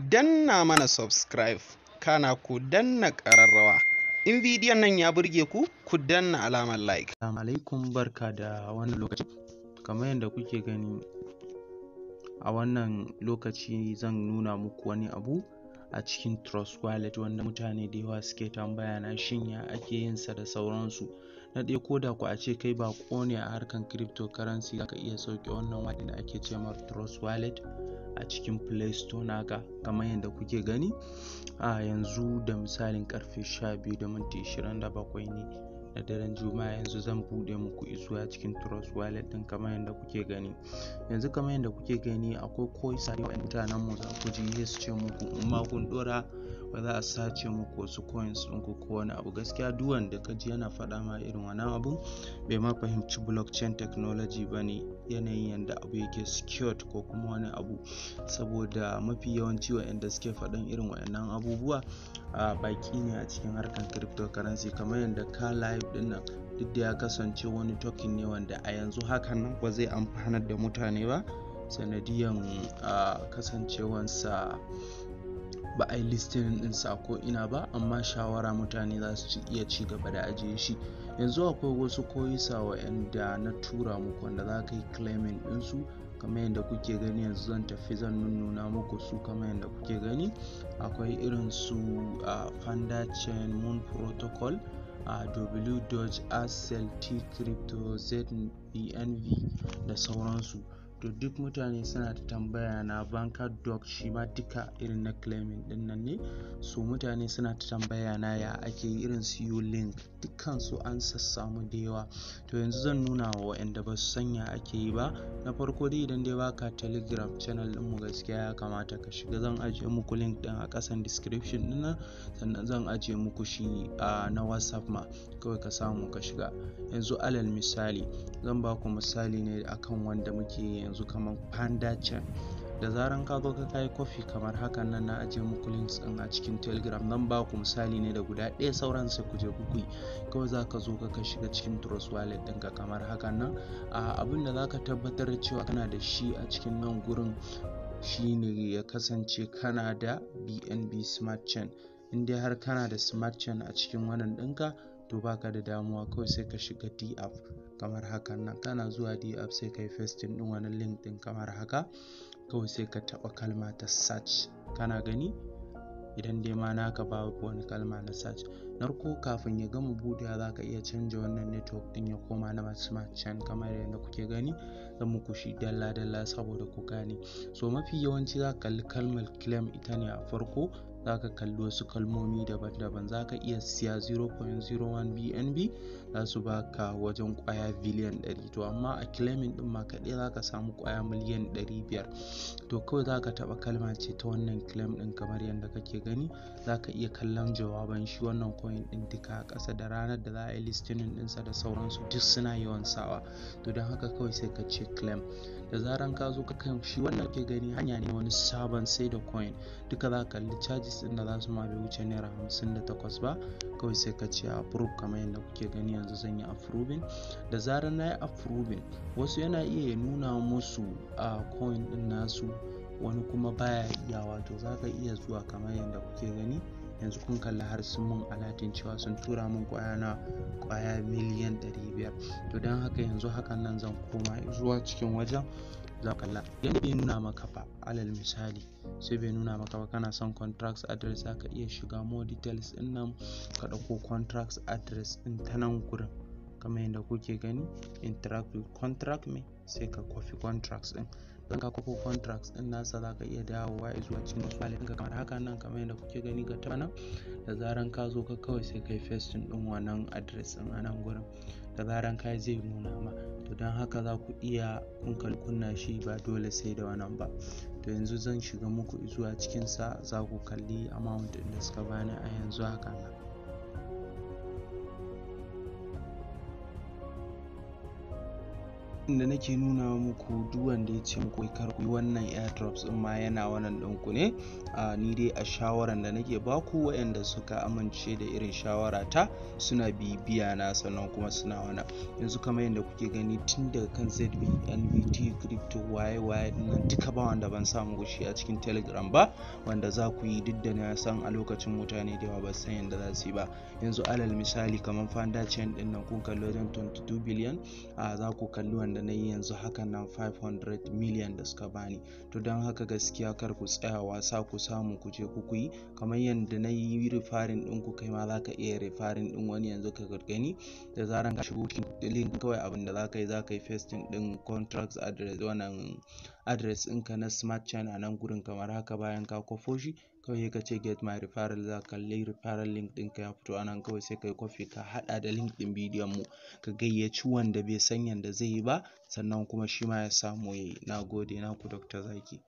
Danna mana subscribe, kana ku danna ƙararrawa. In bidiyon nan ya burge ku, ku danna alamar like. Assalamu alaikum, barka da wannan lokaci. Kamar yadda kuke gani a wannan lokaci, zan nuna muku wani abu a cikin Trust Wallet wanda mutane da yawa suke tambaya na, shin ya ake yin sa da sauransu. Na ɗaya, ko da ku a ce kai baƙo ne a harkan cryptocurrency, zaka iya sauke wannan wallet da ake ce mar Trust Wallet a cikin Play Store naka. Kamar yadda kuke gani a yanzu, da misalin karfe 12:27 ne na daren Juma'a, yanzu zan buɗe muku izuwa cikin Trust Wallet ɗin. Kamar yadda kuke gani yanzu, kamar yadda kuke gani, akwai coins da mutanen mu za ku ji su ce muku in ma kun ɗora ba za a sace muku wasu coins ɗinku ko wani abu. Gaskiya, duk wanda ka ji yana faɗa ma irin wannan abun bai ma fahimci blockchain technology ba ne, yanayin yanda abu yake secured ko kuma wani abu, saboda mafi yawanci waɗanda suke faɗan irin waɗannan abubuwa a baƙi ne a cikin harkar cryptocurrency. Kamar yadda ka live ɗin nan, duk da ya kasance wani token ne wanda a yanzu hakan nan ba zai amfanar da mutane ba sanadiyan kasancewansa ba a yi listing ɗinsa ko ina ba, amma shawara, mutane za su iya ci gaba da ajiye shi. Yanzu akwai wasu coins wa'anda na tura muku wanda za ka yi claiming ɗinsu. Kamar yadda kuke gani, yanzu zan tafi zan nunnuna muku su. Kamar yadda kuke gani, akwai irin su Panda Chain, Moon Protocol, W Doge, Accel, T Crypto, ZBNV da sauransu. To, duk mutane suna ta tambaya na Banker Dog, shi ma duka irin na claiming din nan ne. So mutane suna ta tambaya na ya ake yi, irin su link, dukkan su an sassamu da yawa. To, yanzu zan nuna wa waɗanda ba su san ya ake yi ba. Na farko dai, idan dai baka Telegram channel din mu, gaskiya ya kamata ka shiga. Zan ajiye muku link din a ƙasan description din nan, sannan zan ajiye muku shi a na WhatsApp ma, kawai ka samu ka shiga. Yanzu alal misali, zan ba ku misali ne akan wanda muke yanzu, kamar Panda Chain. Da zaran ka zo ka kai copy kamar hakan nan, na ajiye muku links din a cikin Telegram. Zan ba ku misali ne da guda ɗaya, sauran sai ku je ku yi. Kawai za ka zo ka shiga cikin Trust Wallet ɗinka kamar hakan nan. A abin da za ka tabbatar cewa kana da shi a cikin nan gurin shine ya kasance kana da BNB Smart Chain. In dai har kana da Smart Chain a cikin wannan ɗinka, to baka da damuwa. Kawai sai ka shiga DApp kamar hakan nan. Kana zuwa DApp, sai ka yi pasting ɗin wani link ɗin kamar haka. Kawai sai ka taɓa kalma ta search. Kana gani, idan dai ma naka babu wani kalma na search na farko, kafin ya gama buɗewa za ka iya canja wannan network ɗin ya koma na Smart Chain. Kamar yadda kuke gani, zan muku shi dalla dalla saboda ku gane. So mafi yawanci za ka kalli kalmar claim, ita ne a farko. Za ka kalli wasu kalmomi daban-daban. Za ka iya siya 0.01 BNB, za su baka wajen kwaya biliyan 100. To, amma a claiming din ma kaɗai za ka samu kwaya miliyan 500. To, kawai za ka taɓa kalma ce ta wannan claim din. Kamar yadda kake gani, za ka iya kallon jawaban shi wannan coin din duka a ƙasa, da ranar da za a yi listing ɗinsa da sauransu, duk suna yawan sawa. To, don haka kawai sai ka ce claim. Da zaran ka zo ka kan shi wannan ke gani, hanya ne wani sabon sai da coin duka. Za ka kalli charges din da za su ma bai wuce ₦58 ba. Kawai sai ka ce approve. Kamar yadda kuke gani, yanzu zan yi approving. Da zarar na yi approving, wasu yana iya nuna musu a coin din nasu, wani kuma baya iya. Wato za ka iya zuwa, kamar yadda kuke gani yanzu, kun kalli har sun mun alerting cewa sun tura mun kwaya na kwaya miliyan 500. To, don haka yanzu hakan nan zan koma zuwa cikin wajen. Za kalla idan bai nuna maka ba, alal misali sai bai nuna maka ba, kana son contracts address, za ka iya shiga more details din nan, ka ɗauko contracts address din ta nan gurin. Kamar yadda kuke gani, interact with contract me, sai ka copy contracts din. Don ka copy contracts din nasa, za ka iya dawowa zuwa cikin wasu wallet ɗinka kamar haka nan. Kamar yadda kuke gani, ka taɓa nan. Da zaran ka zo ka, kawai sai ka yi pasting din wannan address din a nan gurin. Da zaran ka, zai nuna ma. To, don haka za ku iya kun kunna shi, ba dole sai da wannan ba. To, yanzu zan shiga muku zuwa cikinsa, za ku kalli amount ɗin da suka bani a yanzu haka nan. Da nake nuna muku, duk wanda ya ce muku kar ku yi wannan airdrops din ma, yana wannan ɗinku ne. A ni dai a shawaran da nake baku, waɗanda suka amince da irin shawara ta suna bibiya na, sannan kuma suna wannan. Yanzu kamar yadda kuke gani, tun daga kan ZB, NVT crypto, waye waye nan, duka ba wanda ban samu shi a cikin Telegram ba wanda za ku yi, duk da na san a lokacin mutane da yawa ba san yadda za su yi ba. Yanzu alal misali, kamar Panda Chain din nan, kun kalli wajen 22 billion a za ku kalli wanda na yi yanzu hakan nan, 500 million da suka bani. To don haka gaskiya kar ku tsaya wasa, ku samu ku je ku yi kamar yadda na yi referring ɗin ku, kai ma za ka iya referring ɗin wani. Yanzu ka gani, da zaran ka shigo cikin link, kawai abin da za ka yi pasting ɗin contracts address, wannan address ɗinka na Smart Chain a nan gurin kamar haka. Bayan ka kwafo shi, kawai ka ce "Get my referral". Za ka kalli referral link ɗinka ya fito a nan. Kawai sai ka yi copy, ka haɗa da link ɗin bidiyon mu, ka gayyaci wanda bai san yanda zai yi ba, sannan kuma shi ma ya samu ya yi. Na gode, naku Dr. Zaki.